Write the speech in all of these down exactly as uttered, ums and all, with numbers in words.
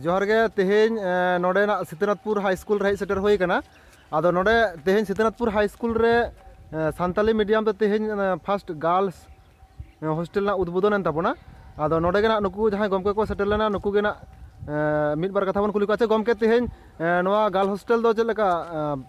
ᱡᱚᱦᱟᱨ ᱜᱮ᱾ ᱛᱮᱦᱮᱧ ᱱᱚᱰᱮᱱᱟᱜ ᱥᱤᱛᱟᱹᱱᱟᱛᱯᱩᱨ ᱦᱟᱭ ᱥᱠᱩᱞ ᱨᱮ ᱦᱮᱡ ᱥᱮᱴᱮᱨ ᱦᱩᱭ ᱟᱠᱟᱱᱟ᱾ ᱟᱫᱚ ᱱᱚᱰᱮ ᱛᱮᱦᱮᱧ ᱥᱤᱛᱟᱹᱱᱟᱛᱯᱩᱨ ᱦᱟᱭ ᱥᱠᱩᱞ ᱨᱮ ᱥᱟᱱᱛᱟᱞᱤ ᱢᱤᱰᱤᱭᱟᱢ ᱛᱮ ᱛᱮᱦᱮᱧ ᱯᱷᱟᱥᱴ ᱜᱟᱨᱞᱥ ᱦᱳᱥᱴᱮᱞ ᱨᱮᱱᱟᱜ ᱩᱫᱽᱵᱳᱫᱚᱱ ᱮᱱ ᱛᱟᱵᱚᱱᱟ᱾ ᱟᱫᱚ ᱱᱚᱰᱮ ᱜᱮ ᱱᱟᱜ ᱱᱩᱠᱩ ᱡᱟᱦᱟᱸᱭ ᱜᱚᱢᱠᱮ ᱠᱚ ᱥᱮᱴᱮᱨ ᱞᱮᱱᱟ, ᱱᱩᱠᱩ ᱜᱮ ᱱᱟᱜ ᱢᱤᱫ ᱵᱟᱨ ᱠᱟᱛᱷᱟ ᱵᱚᱱ ᱠᱩᱞᱤ ᱠᱚᱣᱟ᱾ ᱟᱪᱪᱷᱟ ᱜᱚᱢᱠᱮ, ᱛᱮᱦᱮᱧ ᱱᱚᱣᱟ ᱜᱟᱨᱞᱥ ᱦᱳᱥᱴᱮᱞ ᱫᱚ ᱪᱮᱫ ᱞᱮᱠᱟ,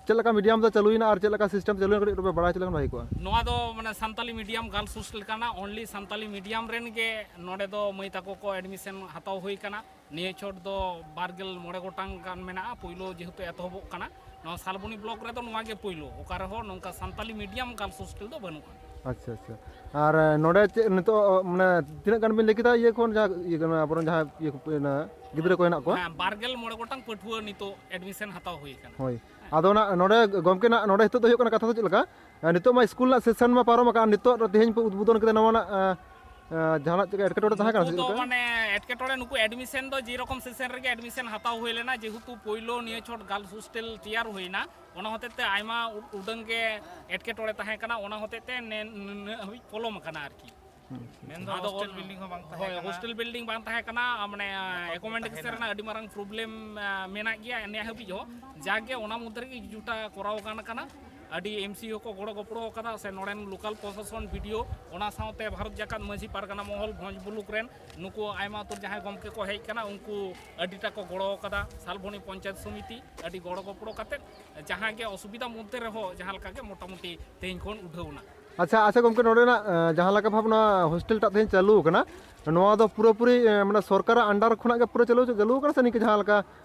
ᱪᱮᱫ ᱞᱮᱠᱟ ᱢᱤᱰᱤᱭᱟᱢ ᱫᱚ ᱪᱟᱹᱞᱩᱭᱮᱱᱟ ᱟᱨ ᱪᱮᱫ ᱞᱮᱠᱟ ᱥᱤᱥᱴᱮᱢ ᱪᱟᱹᱞᱩᱭᱮᱱᱟ, ᱠᱟᱹᱴᱤᱡ ᱵᱟᱲᱟᱭ ᱦᱚᱪᱚ ᱞᱮᱠᱷᱟᱱ ᱵᱷᱟᱜᱮ ᱠᱚᱜᱼᱟ᱾ ᱱᱚᱣᱟ ᱫᱚ ᱢᱟᱱᱮ ᱥᱟᱱᱛᱟᱞᱤ ᱢᱤᱰᱤᱭᱟᱢ ᱜᱟᱨᱞᱥ ᱦᱳᱥᱴᱮᱞ ᱠᱟᱱᱟ᱾ ᱚᱱᱞᱤ ᱥᱟᱱᱛᱟᱞᱤ ᱢᱤᱰᱤᱭᱟᱢ ᱨᱮᱱ ᱜᱮ ᱱᱚᱰᱮ ᱫᱚ ᱢᱟᱹᱭ ᱛᱟᱠᱚ ᱠᱚ ᱮᱰᱢᱤᱥᱚᱱ ᱦᱟᱛᱟᱣ ᱦᱩᱭ ᱠᱟᱱᱟ᱾ ᱱᱤᱭᱟᱹ ᱪᱷᱚᱴ ᱫᱚ ᱵᱟᱨ ᱜᱮᱞ ᱢᱚᱬᱮ ᱜᱚᱴᱟᱝ ᱜᱟᱱ ᱢᱮᱱᱟᱜᱼᱟ᱾ ᱯᱳᱭᱞᱳ ᱡᱮᱦᱮᱛᱩ ᱮᱛᱚᱦᱚᱵᱚᱜ ᱠᱟᱱᱟ, ᱱᱚᱣᱟ ᱥᱟᱞᱵᱚᱱᱤ ᱵᱞᱚᱠ ᱨᱮᱫᱚ ᱱᱚᱣᱟ ᱜᱮ ᱯᱳᱭᱞᱳ, ᱚᱠᱟ ᱨᱮᱦᱚᱸ ᱱᱚᱝᱠᱟ ᱥᱟᱱᱛᱟᱞᱤ ᱢᱤᱰᱤᱭᱟᱢ ᱜᱟᱨᱞᱥ ᱦᱳᱥᱴᱮᱞ ᱫᱚ ᱵᱟᱹᱱᱩᱜᱼᱟ᱾ ᱟᱪᱪᱷᱟ, ᱟᱪᱪᱷᱟ᱾ ᱟᱨ ᱱᱚᱰᱮ ᱪᱮᱫ ᱱᱤᱛᱚᱜ, ᱢᱟᱱᱮ, ᱛᱤᱱᱟᱹᱜ ᱜᱟᱱ ᱵᱤᱱ ᱞᱟᱹᱭ ᱠᱮᱫᱟ ᱤᱭᱟᱹ ᱠᱷᱚᱱ, ᱡᱟᱦᱟᱸ ᱤᱭᱟᱹ ᱠᱟᱱᱟ, ᱟᱵᱚᱨᱮᱱ ᱡᱟᱦᱟᱸ ᱤᱭᱟᱹ ᱠᱚ, ᱚᱱᱟ ᱜᱤᱫᱽᱨᱟᱹ ᱠᱚ ᱦᱮᱱᱟᱜ ᱠᱚᱣᱟ? ᱦᱮᱸ, ᱵᱟᱨ ᱜᱮᱞ ᱢᱚᱬᱮ ᱜᱚᱴᱟᱝ ᱯᱟᱹᱴᱷᱩᱣᱟᱹ ᱱᱤᱛᱚᱜ ᱮᱰᱢᱤᱥᱚᱱ ᱦᱟᱛᱟᱣ ᱦᱩᱭ ᱟᱠᱟᱱᱟ᱾ ᱦᱳᱭ᱾ ᱟᱫᱚ ᱚᱱᱟ ᱱᱚᱰᱮ ᱜᱚᱢᱠᱮ ᱱᱟᱜ, ᱱᱚᱰᱮ ᱱᱤᱛᱚᱜ ᱫᱚ ᱦᱩᱭᱩᱜ ᱠᱟᱱᱟ, ᱠᱟᱛᱷᱟ ᱫᱚ ᱪᱮᱫ ᱞᱮᱠᱟ, ᱱᱤᱛᱚᱜ ᱢᱟ ᱥᱠᱩᱞ ᱨᱮᱱᱟᱜ ᱥᱮᱥᱚᱱ ᱢᱟ ᱯᱟᱨᱚᱢ ᱟᱠᱟᱱ, ᱱᱤᱛᱚᱜ ᱫᱚ ᱛᱮᱦᱮᱧ ᱯᱮ ᱩᱫᱽᱵᱳᱫᱚᱱ ᱠᱮᱫᱟ ᱱᱚᱣᱟ ᱨᱮᱱᱟᱜ, ᱡᱟᱦᱟᱱᱟᱜ ᱪᱮᱫ ᱮᱴᱠᱮᱴᱚᱬᱮ ᱛᱟᱦᱮᱸ ᱠᱟᱱᱟ ᱥᱮ ᱱᱩᱠᱩ ᱪᱮᱫ ᱫᱚ ᱞᱮᱠᱟ? ᱢᱟᱱᱮ ᱮᱴᱠᱮᱴᱚᱬᱮ, ᱱᱩᱠᱩ ᱮᱰᱢᱤᱥᱚᱱ ᱫᱚ ᱡᱮᱨᱚᱠᱚᱢ ᱥᱮᱥᱚᱱ ᱨᱮᱜᱮ ᱮᱰᱢᱤᱥᱚᱱ ᱦᱟᱛᱟᱣ ᱦᱩᱭ ᱞᱮᱱᱟ, ᱡᱮᱦᱮᱛᱩ ᱯᱳᱭᱞᱳ ᱱᱤᱭᱟᱹ ᱪᱷᱚᱴ ᱜᱟᱨᱞᱥ ᱦᱳᱥᱴᱮᱞ ᱛᱮᱭᱟᱨ ᱦᱩᱭᱱᱟ, ᱚᱱᱟ ᱦᱚᱛᱮᱡ ᱛᱮ ᱟᱭᱢᱟ ᱩ-, ᱩᱰᱟᱹᱝ ᱜᱮ ᱮᱴᱠᱮᱴᱚᱬᱮ ᱛᱟᱦᱮᱸ ᱠᱟᱱᱟ, ᱚᱱᱟ ᱦᱚᱛᱮᱡ ᱛᱮ ᱱᱮ-, ᱱᱩᱱᱟᱹᱜ ᱦᱟᱹᱵᱤᱡ ᱯᱚᱞᱚᱢ ᱟᱠᱟᱱᱟ ᱟᱨᱠᱤ᱾ ᱢᱮᱱᱫᱚ ᱟᱫᱚ ᱦᱳᱥᱴᱮᱞ ᱵᱤᱞᱰᱤᱝ ᱦᱚᱸ ᱵᱟᱝ ᱛᱟᱦᱮᱸ ᱦᱳᱭ, ᱠᱟᱱᱟ᱾ ᱦᱳᱥᱴᱮᱞ ᱵᱤᱞᱰᱤᱝ ᱵᱟᱝ ᱛᱟᱦᱮᱸ ᱠᱟᱱᱟ, ᱢᱟᱱᱮ ᱮᱠᱳᱢᱳᱰᱮᱥᱚᱱ ᱨᱮᱱᱟᱜ ᱟᱹᱰᱤ ᱢᱟᱨᱟᱝ ᱯᱨᱚᱵᱞᱮᱢ ᱢᱮᱱᱟᱜ ᱜᱮᱭᱟ ᱱᱤᱭᱟᱹ ᱦᱟᱹᱵᱤᱡ ᱦᱚᱸ᱾ ᱡᱟᱜᱮ ᱚᱱᱟ ᱢᱚᱫᱽᱫᱷᱮ ᱨᱮᱜᱮ ᱠᱤᱪᱷᱩᱴᱟ ᱠᱚᱨᱟᱣ ᱜᱟᱱ ᱠᱟᱱᱟ᱾ ᱟᱹᱰᱤ ᱮᱢ ᱥᱤ ᱦᱚᱸᱠᱚ ᱜᱚᱲᱚ ᱜᱚᱯᱚᱲᱚ ᱟᱠᱟᱫᱟ, ᱥᱮ ᱱᱚᱰᱮᱱ ᱞᱳᱠᱟᱞ ᱯᱨᱚᱥᱟᱥᱚᱱ, ᱵᱤ ᱰᱤ ᱳ, ᱚᱱᱟ ᱥᱟᱶᱛᱮ ᱵᱷᱟᱨᱚᱛ ᱡᱟᱠᱟᱛ ᱢᱟᱹᱡᱷᱤ ᱯᱟᱨᱜᱟᱱᱟ ᱢᱚᱦᱚᱞ ᱵᱷᱚᱸᱡᱽ ᱢᱩᱞᱩᱠ ᱨᱮᱱ ᱱᱩᱠᱩ ᱟᱭᱢᱟ ᱩᱛᱟᱹᱨ ᱡᱟᱦᱟᱸᱭ ᱜᱚᱢᱠᱮ ᱠᱚ ᱦᱮᱡ ᱠᱟᱱᱟ, ᱩᱱᱠᱩ ᱟᱹᱰᱤᱴᱟ ᱠᱚ ᱜᱚᱲᱚ ᱟᱠᱟᱫᱟ᱾ ᱥᱟᱞᱵᱚᱱᱤ ᱯᱚᱧᱪᱟᱭᱮᱛ ᱥᱚᱢᱤᱛᱤ ᱟᱹᱰᱤ ᱜᱚᱲᱚ ᱜᱚᱯᱚᱲᱚ ᱠᱟᱛᱮᱫ ᱡᱟᱦᱟᱸ ᱜᱮ ᱚᱥᱩᱵᱤᱫᱷᱟ ᱢᱚᱫᱽᱫᱷᱮ ᱨᱮᱦᱚᱸ ᱡᱟᱦᱟᱸ ᱞᱮᱠᱟ ᱜᱮ ᱢᱚᱴᱟᱢᱩᱴᱤ ᱛᱮᱦᱮᱧ ᱠᱷᱚᱱ ᱩᱰᱷᱟᱹᱣ ᱮᱱᱟ᱾ ᱟᱪᱪᱷᱟ, ᱟᱪᱪᱷᱟ ᱜᱚᱢᱠᱮ, ᱱᱚᱰᱮᱱᱟᱜ ᱡᱟᱦᱟᱸ ᱞᱮᱠᱟ ᱵᱷᱟᱵᱽ ᱱᱚᱣᱟ ᱦᱳᱥᱴᱮᱞ ᱴᱟᱜ ᱛᱮᱦᱮᱧ ᱪᱟᱹᱞᱩ ᱟᱠᱟᱱᱟ, ᱱᱚᱣᱟ ᱫᱚ ᱯᱩᱨᱟᱹᱯᱩᱨᱤ ᱢᱟᱱᱮ ᱥᱚᱨᱠᱟᱨᱟᱜ ᱟᱱᱰᱟᱨ ᱠᱷᱚᱱᱟᱜ ᱜᱮ ᱯᱩᱨᱟᱹ ᱪᱟᱹᱞᱩ, ᱪᱟᱹᱞᱩ ᱟᱠᱟᱱᱟ ᱥᱮ ᱱᱤᱝᱠᱟᱹ ᱡᱟᱦᱟᱸ ᱞᱮᱠᱟ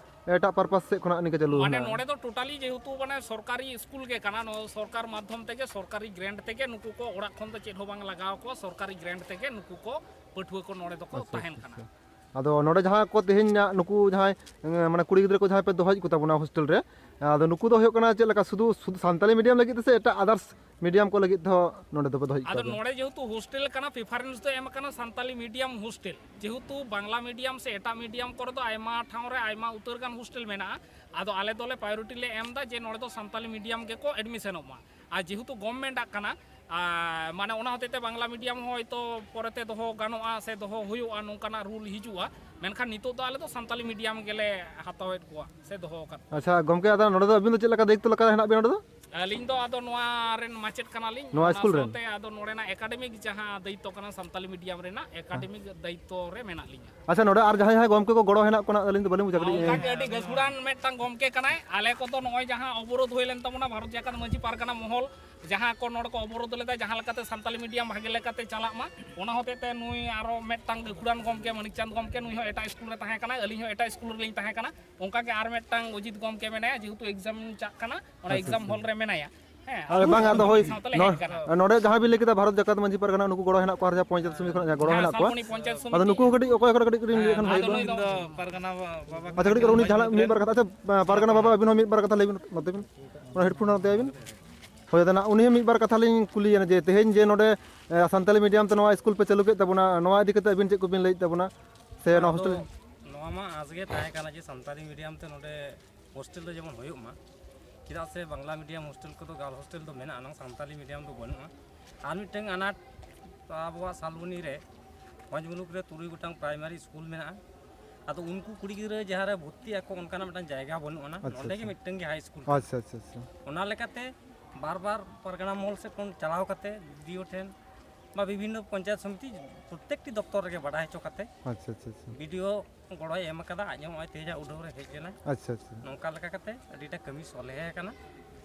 ᱮᱴᱟᱜ ᱯᱟᱨᱯᱟᱥ ᱥᱮᱫ ᱠᱷᱚᱱᱟᱜ ᱱᱤᱝᱠᱟᱹ ᱪᱟᱹᱞᱩ ᱢᱟᱱᱮ ᱟᱠᱟᱱᱟ? ᱱᱚᱰᱮ ᱫᱚ ᱴᱳᱴᱟᱞᱤ ᱡᱮᱦᱮᱛᱩ ᱢᱟᱱᱮ ᱥᱚᱨᱠᱟᱨᱤ ᱥᱠᱩᱞ ᱜᱮ ᱠᱟᱱᱟ, ᱱᱚᱣᱟ ᱥᱚᱨᱠᱟᱨ ᱢᱟᱫᱽᱫᱷᱚᱢ ᱛᱮᱜᱮ, ᱥᱚᱨᱠᱟᱨᱤ ᱜᱨᱮᱱᱴ ᱛᱮᱜᱮ ᱱᱩᱠᱩ ᱠᱚ, ᱚᱲᱟᱜ ᱠᱷᱚᱱ ᱫᱚ ᱪᱮᱫ ᱦᱚᱸ ᱵᱟᱝ ᱞᱟᱜᱟᱣ ᱠᱚᱣᱟ, ᱥᱚᱨᱠᱟᱨᱤ ᱜᱨᱮᱱᱴ ᱛᱮᱜᱮ ᱱᱩᱠᱩ ᱠᱚ ᱯᱟᱹᱴᱷᱩᱣᱟᱹ ᱠᱚ ᱱᱚᱰᱮ ᱫᱚᱠᱚ ᱟᱪᱪᱷᱟ, ᱛᱟᱦᱮᱱ ᱟᱪᱪᱷᱟ, ᱠᱟᱱᱟ᱾ ᱟᱪᱪᱷᱟ᱾ ᱟᱫᱚ ᱱᱚᱰᱮ ᱡᱟᱦᱟᱸ ᱠᱚ ᱛᱮᱦᱮᱧ ᱱᱩᱠᱩ ᱡᱟᱦᱟᱸᱭ, ᱮᱸ, ᱢᱟᱱᱮ ᱠᱩᱲᱤ ᱜᱤᱫᱽᱨᱟᱹ ᱠᱚ ᱡᱟᱦᱟᱸᱭ ᱯᱮ ᱫᱚᱦᱚᱭᱮᱫ ᱠᱚ ᱛᱟᱵᱚᱱᱟ ᱦᱳᱥᱴᱮᱞ ᱨᱮ, ᱟᱫᱚ ᱱᱩᱠᱩ ᱫᱚ ᱦᱩᱭᱩᱜ ᱠᱟᱱᱟ ᱪᱮᱫ ᱞᱮᱠᱟ ᱥᱩᱫᱷᱩ, ᱥᱩᱫᱷᱩ ᱥᱟᱱᱛᱟᱞᱤ ᱢᱤᱰᱤᱭᱟᱢ ᱞᱟᱹᱜᱤᱫ ᱛᱮ ᱥᱮ ᱮᱴᱟᱜ ᱟᱫᱟᱨᱥ ᱢᱤᱰᱤᱭᱟᱢ ᱠᱚ ᱞᱟᱹᱜᱤᱫ ᱛᱮᱦᱚᱸ ᱱᱚᱰᱮ ᱫᱚᱯᱮ ᱫᱚᱦᱚᱭᱮᱫ ᱟᱫᱚ ᱠᱚᱣᱟ? ᱱᱚᱰᱮ ᱡᱮᱦᱮᱛᱩ ᱦᱳᱥᱴᱮᱞ ᱠᱟᱱᱟ, ᱯᱨᱤᱯᱷᱟᱨᱮᱱᱥ ᱫᱚ ᱮᱢ ᱟᱠᱟᱱᱟ ᱥᱟᱱᱛᱟᱞᱤ ᱢᱤᱰᱤᱭᱟᱢ ᱦᱳᱥᱴᱮᱞ᱾ ᱡᱮᱦᱮᱛᱩ ᱵᱟᱝᱞᱟ ᱢᱤᱰᱤᱭᱟᱢ ᱥᱮ ᱮᱴᱟᱜ ᱢᱤᱰᱤᱭᱟᱢ ᱠᱚᱨᱮ ᱫᱚ ᱟᱭᱢᱟ ᱴᱷᱟᱶ ᱨᱮ ᱟᱭᱢᱟ ᱩᱛᱟᱹᱨ ᱜᱟᱱ ᱦᱳᱥᱴᱮᱞ ᱢᱮᱱᱟᱜᱼᱟ, ᱟᱫᱚ ᱟᱞᱮ ᱫᱚᱞᱮ ᱯᱨᱟᱭᱳᱨᱤᱴᱤ ᱞᱮ ᱮᱢ ᱮᱫᱟ ᱡᱮ ᱱᱚᱰᱮ ᱫᱚ ᱥᱟᱱᱛᱟᱞᱤ ᱢᱤᱰᱤᱭᱟᱢ ᱜᱮᱠᱚ ᱮᱰᱢᱤᱥᱚᱱᱚᱜ ᱢᱟ᱾ ᱟᱨ ᱡᱮᱦᱮᱛᱩ ᱜᱚᱵᱷᱢᱮᱱᱴ ᱟᱜ ᱠᱟᱱᱟ, ᱟᱨ ᱢᱟᱱᱮ ᱚᱱᱟ ᱦᱚᱛᱮᱡ ᱛᱮ ᱵᱟᱝᱞᱟ ᱢᱤᱰᱤᱭᱟᱢ ᱦᱚᱸ ᱦᱚᱭᱛᱳ ᱯᱚᱨᱮᱛᱮ ᱫᱚᱦᱚ ᱜᱟᱱᱚᱜᱼᱟ ᱥᱮ ᱫᱚᱦᱚ ᱦᱩᱭᱩᱜᱼᱟ, ᱱᱚᱝᱠᱟᱱᱟᱜ ᱨᱩᱞ ᱦᱤᱡᱩᱜᱼᱟ᱾ ᱢᱮᱱᱠᱷᱟᱱ ᱱᱤᱛᱚᱜ ᱫᱚ ᱟᱞᱮ ᱫᱚ ᱥᱟᱱᱛᱟᱞᱤ ᱢᱤᱰᱤᱭᱟᱢ ᱜᱮᱞᱮ ᱦᱟᱛᱟᱣᱮᱫ ᱠᱚᱣᱟ ᱥᱮ ᱫᱚᱦᱚ ᱟᱠᱟᱫ ᱠᱚᱣᱟ᱾ ᱟᱪᱪᱷᱟ ᱜᱚᱢᱠᱮ, ᱟᱫᱚ ᱱᱚᱰᱮ ᱫᱚ ᱟᱹᱵᱤᱱ ᱫᱚ ᱪᱮᱫ ᱞᱮᱠᱟ ᱫᱟᱭᱤᱛᱛᱚ ᱞᱮᱠᱟ ᱦᱮᱱᱟᱜ ᱵᱤᱱᱟ ᱱᱚᱰᱮ ᱫᱚ? ᱟᱹᱞᱤᱧ ᱫᱚ ᱟᱫᱚ ᱱᱚᱣᱟ ᱨᱮᱱ ᱢᱟᱪᱮᱫ ᱠᱟᱱᱟᱞᱤᱧ᱾ ᱱᱚᱣᱟ ᱚᱱᱟ ᱥᱠᱩᱞ ᱨᱮᱱ? ᱥᱟᱶᱛᱮ ᱟᱫᱚ ᱱᱚᱰᱮᱱᱟᱜ ᱮᱠᱟᱰᱮᱢᱤᱠ ᱡᱟᱦᱟᱸ ᱫᱟᱭᱤᱛᱛᱚ ᱠᱟᱱᱟ ᱥᱟᱱᱛᱟᱞᱤ ᱢᱤᱰᱤᱭᱟᱢ ᱨᱮᱱᱟᱜ, ᱮᱠᱟᱰᱮᱢᱤᱠ ᱫᱟᱭᱤᱛᱛᱚ ᱨᱮ ᱢᱮᱱᱟᱜ ᱞᱤᱧᱟ᱾ ᱟᱪᱪᱷᱟ, ᱱᱚᱰᱮ ᱟᱨ ᱡᱟᱦᱟᱸᱭ ᱡᱟᱦᱟᱸᱭ ᱜᱚᱢᱠᱮ ᱠᱚ ᱜᱚᱲᱚ ᱦᱮᱱᱟᱜ ᱠᱚ ᱱᱟᱜ, ᱟᱹᱞᱤᱧ ᱫᱚ ᱵᱟᱹᱞᱤᱧ ᱵᱩᱡᱷᱟᱹᱣ ᱚᱱᱠᱟ ᱜᱮ ᱫᱟᱲᱮᱭᱟᱜᱼᱟ᱾ ᱟᱹᱰᱤ ᱜᱟᱹᱠᱷᱩᱲᱟᱱ ᱢᱤᱫᱴᱟᱝ ᱜᱚᱢᱠᱮ ᱠᱟᱱᱟᱭ᱾ ᱟᱞᱮ ᱠᱚᱫᱚ ᱱᱚᱜᱼᱚᱭ ᱡᱟᱦᱟᱸ ᱚᱵᱚᱨᱳᱫᱷ ᱦᱩᱭ ᱞᱮᱱ ᱛᱟᱵᱚᱱᱟ ᱵᱷᱟᱨᱚᱛ ᱡᱟᱠᱟᱛ ᱢᱟᱹᱡᱷᱤ ᱯᱟᱨᱜᱟᱱᱟ ᱢᱚᱦᱚᱞ, ᱡᱟᱦᱟᱸ ᱠᱚ ᱱᱚᱰᱮ ᱠᱚ ᱚᱵᱚᱨᱳᱫᱷ ᱞᱮᱫᱟ, ᱡᱟᱦᱟᱸ ᱞᱮᱠᱟᱛᱮ ᱥᱟᱱᱛᱟᱞᱤ ᱢᱤᱰᱤᱭᱟᱢ ᱵᱷᱟᱜᱮ ᱞᱮᱠᱟᱛᱮ ᱪᱟᱞᱟᱜ ᱢᱟ, ᱚᱱᱟ ᱦᱚᱛᱮᱡ ᱛᱮ ᱱᱩᱭ ᱟᱨᱚ ᱢᱤᱫᱴᱟᱝ ᱜᱟᱹᱠᱷᱩᱲᱟᱱ ᱜᱚᱢᱠᱮ ᱢᱟᱹᱱᱤᱠ ᱪᱟᱸᱫᱽ ᱜᱚᱢᱠᱮ, ᱱᱩᱭ ᱦᱚᱸ ᱮᱴᱟᱜ ᱥᱠᱩᱞ ᱨᱮ ᱛᱟᱦᱮᱸ ᱠᱟᱱᱟᱭ, ᱟᱹᱞᱤᱧ ᱦᱚᱸ ᱮᱴᱟᱜ ᱥᱠᱩᱞ ᱨᱮᱞᱤᱧ ᱛᱟᱦᱮᱸ ᱠᱟᱱᱟ᱾ ᱚᱱᱠᱟ ᱜᱮ ᱟᱨ ᱢᱤᱫᱴᱟᱝ ᱚᱡᱤᱛ ᱜᱚᱢᱠᱮ ᱢᱮᱱᱟᱭᱟ, ᱡᱮᱦᱮᱛᱩ ᱮᱠᱡᱟᱢ ᱪᱟᱜ ᱠᱟᱱᱟ, ᱚᱱᱟ ᱟᱪᱪᱷᱟ, ᱮᱠᱡᱟᱢ ᱟᱪᱪᱷᱟ᱾ ᱦᱚᱞ ᱨᱮ ᱢᱮᱱᱟᱭᱟ᱾ ᱦᱮᱸ, ᱟᱨ ᱵᱟᱝ, ᱟᱫᱚ ᱦᱳᱭ, ᱥᱟᱶᱛᱮ ᱞᱮ ᱱᱚ- ᱦᱮᱡ ᱠᱟᱱᱟ᱾ ᱱᱚᱰᱮ ᱡᱟᱦᱟᱸ ᱵᱤᱱ ᱞᱟᱹᱭ ᱠᱮᱫᱟ ᱵᱷᱟᱨᱚᱛ ᱡᱟᱠᱟᱛ ᱢᱟᱹᱡᱷᱤ ᱯᱟᱨᱜᱟᱱᱟ, ᱱᱩᱠᱩ ᱜᱚᱲᱚ ᱦᱮᱱᱟᱜ ᱠᱚᱣᱟ, ᱟᱨ ᱡᱟᱦᱟᱸ ᱯᱚᱧᱪᱟᱭᱮᱛ ᱥᱚᱢᱤᱛᱤ ᱠᱷᱚᱱᱟᱜ ᱡᱟᱦᱟᱸ ᱜᱚᱲᱚ ᱦᱮᱸ, ᱦᱮᱱᱟᱜ ᱠᱚᱣᱟ, ᱥᱟᱞᱵᱚᱱᱤ ᱯᱚᱧᱪᱟᱭᱮᱛ ᱥᱚᱢᱤᱛᱤ᱾ ᱟᱫᱚ ᱱᱩᱠᱩ ᱦᱚᱸ ᱠᱟᱹᱴᱤᱡ ᱚᱠᱚᱭ ᱠᱟᱹᱴᱤᱡ ᱠᱟᱹᱴᱤᱡ ᱞᱟᱹᱭ ᱞᱮᱠᱷᱟᱱ ᱵᱷᱟᱜᱮ ᱟᱫᱚ ᱠᱚᱜᱼᱟ᱾ ᱱᱩᱭ ᱫᱚ ᱯᱟᱨᱜᱟᱱᱟ ᱵᱟ-, ᱵᱟᱵᱟ ᱟᱪᱪᱷᱟ, ᱠᱟᱹᱴᱤᱡ ᱠᱟᱹᱴᱤᱡ ᱩᱱᱤ ᱡᱟᱦᱟᱱᱟᱜ ᱢᱤᱫ ᱵᱟᱨ ᱠᱟᱛᱷᱟ, ᱟᱪᱪᱷᱟ, ᱯᱟᱨᱜᱟᱱᱟ ᱵᱟᱵᱟ, ᱟᱹᱵᱤᱱ ᱦᱚᱸ ᱢᱤᱫ ᱵᱟᱨ ᱠᱟᱛᱷᱟ ᱞᱟᱹᱭ ᱵᱤᱱ, ᱱᱚᱛᱮ ᱵᱤᱱ, ᱚᱱᱟ ᱦᱮᱰᱯᱷᱳᱱ ᱱᱚᱛᱮ ᱟᱹᱵᱤᱱ᱾ ᱦᱳᱭ, ᱟᱫᱚ ᱱᱟᱜ ᱩᱱᱤ ᱦᱚᱸ ᱢᱤᱫ ᱵᱟᱨ ᱠᱟᱛᱷᱟ ᱞᱤᱧ ᱠᱩᱞᱤᱭᱮᱱᱟ ᱡᱮ, ᱛᱮᱦᱮᱧ ᱡᱮ ᱱᱚᱰᱮ, ᱮ, ᱥᱟᱱᱛᱟᱞᱤ ᱢᱤᱰᱤᱭᱟᱢ ᱛᱮ ᱱᱚᱣᱟ ᱥᱠᱩᱞ ᱯᱮ ᱪᱟᱹᱞᱩ ᱠᱮᱫ ᱛᱟᱵᱚᱱᱟ, ᱱᱚᱣᱟ ᱤᱫᱤ ᱠᱟᱛᱮ ᱟᱹᱵᱤᱱ ᱪᱮᱫ ᱠᱚᱵᱤᱱ ᱞᱟᱹᱭᱮᱫ ᱛᱟᱵᱚᱱᱟ? ᱥᱮ ᱱᱚᱣᱟ ᱟᱫᱚ ᱦᱳᱥᱴᱮᱞ? ᱱᱚᱣᱟ ᱢᱟ ᱟᱸᱥ ᱜᱮ ᱛᱟᱦᱮᱸ ᱠᱟᱱᱟ ᱡᱮ ᱥᱟᱱᱛᱟᱲᱤ ᱢᱤᱰᱤᱭᱟᱢ ᱛᱮ ᱱᱚᱰᱮ ᱦᱳᱥᱴᱮᱞ ᱫᱚ ᱡᱮᱢᱚᱱ ᱦᱩᱭᱩᱜ ᱢᱟ, ᱪᱮᱫᱟᱜ ᱥᱮ ᱵᱟᱝᱞᱟ ᱢᱤᱰᱤᱭᱟᱢ ᱦᱳᱥᱴᱮᱞ ᱠᱚᱫᱚ ᱜᱟᱨᱞ ᱦᱳᱥᱴᱮᱞ ᱫᱚ ᱢᱮᱱᱟᱜᱼᱟ, ᱱᱟᱝ ᱥᱟᱱᱛᱟᱲᱤ ᱢᱤᱰᱤᱭᱟᱢ ᱫᱚ ᱵᱟᱹᱱᱩᱜᱼᱟ᱾ ᱟᱨ ᱢᱤᱫᱴᱟᱝ ᱟᱱᱟᱴ, ᱟᱵᱚᱣᱟᱜ ᱥᱟᱞᱵᱚᱱᱤ ᱨᱮ ᱯᱟᱸᱪ ᱢᱩᱞᱩᱠ ᱨᱮ ᱛᱩᱨᱩᱭ ᱜᱚᱴᱟᱝ ᱯᱨᱟᱭᱢᱟᱨᱤ ᱥᱠᱩᱞ ᱢᱮᱱᱟᱜᱼᱟ, ᱟᱫᱚ ᱩᱱᱠᱩ ᱠᱩᱲᱤ ᱜᱤᱫᱽᱨᱟᱹ ᱡᱟᱦᱟᱸ ᱨᱮ ᱵᱷᱚᱨᱛᱤᱜ ᱟᱠᱚ ᱚᱱᱠᱟᱱᱟᱜ ᱢᱤᱫᱴᱟᱝ ᱡᱟᱭᱜᱟ ᱵᱟᱹᱱᱩᱜ ᱟᱱᱟ᱾ ᱟᱪᱪᱷᱟ, ᱱᱚᱸᱰᱮ ᱜᱮ ᱟᱪᱪᱷᱟ᱾ ᱢᱤᱫᱴᱟᱝ ᱜᱮ ᱦᱟᱭ ᱥᱠᱩᱞ ᱠᱟᱱᱟ᱾ ᱟᱪᱪᱷᱟ, ᱟᱪᱪᱷᱟ, ᱟᱪᱪᱷᱟ᱾ ᱚᱱᱟ ᱞᱮᱠᱟᱛᱮ ᱵᱟᱨ ᱵᱟᱨ ᱯᱟᱨᱜᱟᱱᱟ ᱢᱚᱦᱚᱞ ᱥᱮᱫ ᱠᱷᱚᱱ ᱪᱟᱞᱟᱣ ᱠᱟᱛᱮ ᱵᱤ ᱰᱤ ᱳ ᱴᱷᱮᱱ ᱵᱟ ᱵᱤᱵᱷᱤᱱᱱᱚ ᱯᱚᱧᱪᱟᱭᱮᱛ ᱥᱚᱢᱤᱛᱤ ᱯᱨᱚᱛᱛᱮᱠᱴᱤ ᱫᱚᱯᱛᱚᱨ ᱨᱮᱜᱮ ᱵᱟᱰᱟᱭ ᱦᱚᱪᱚ ᱠᱟᱛᱮ ᱟᱪᱪᱷᱟ, ᱟᱪᱪᱷᱟ, ᱟᱪᱪᱷᱟ᱾ ᱵᱤ ᱰᱤ ᱳ ᱜᱚᱲᱚᱭ ᱮᱢ ᱟᱠᱟᱫᱟ, ᱟᱡ ᱦᱚᱸ ᱱᱚᱜᱼᱚᱭ ᱛᱮᱦᱮᱧᱟᱜ ᱩᱰᱷᱟᱹᱣ ᱨᱮ ᱦᱮᱡ ᱞᱮᱱᱟᱭ᱾ ᱟᱪᱪᱷᱟ, ᱟᱪᱪᱷᱟ᱾ ᱱᱚᱝᱠᱟ ᱞᱮᱠᱟ ᱠᱟᱛᱮ ᱟᱹᱰᱤᱴᱟ ᱠᱟᱹᱢᱤ ᱥᱚᱞᱦᱮ ᱟᱠᱟᱱᱟ᱾